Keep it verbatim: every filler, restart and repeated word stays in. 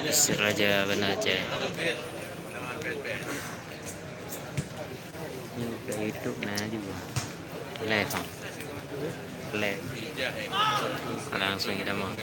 Siraja Banda Aceh. Ini ke YouTube na juga. Live, ah. Live. Langsung kita mau.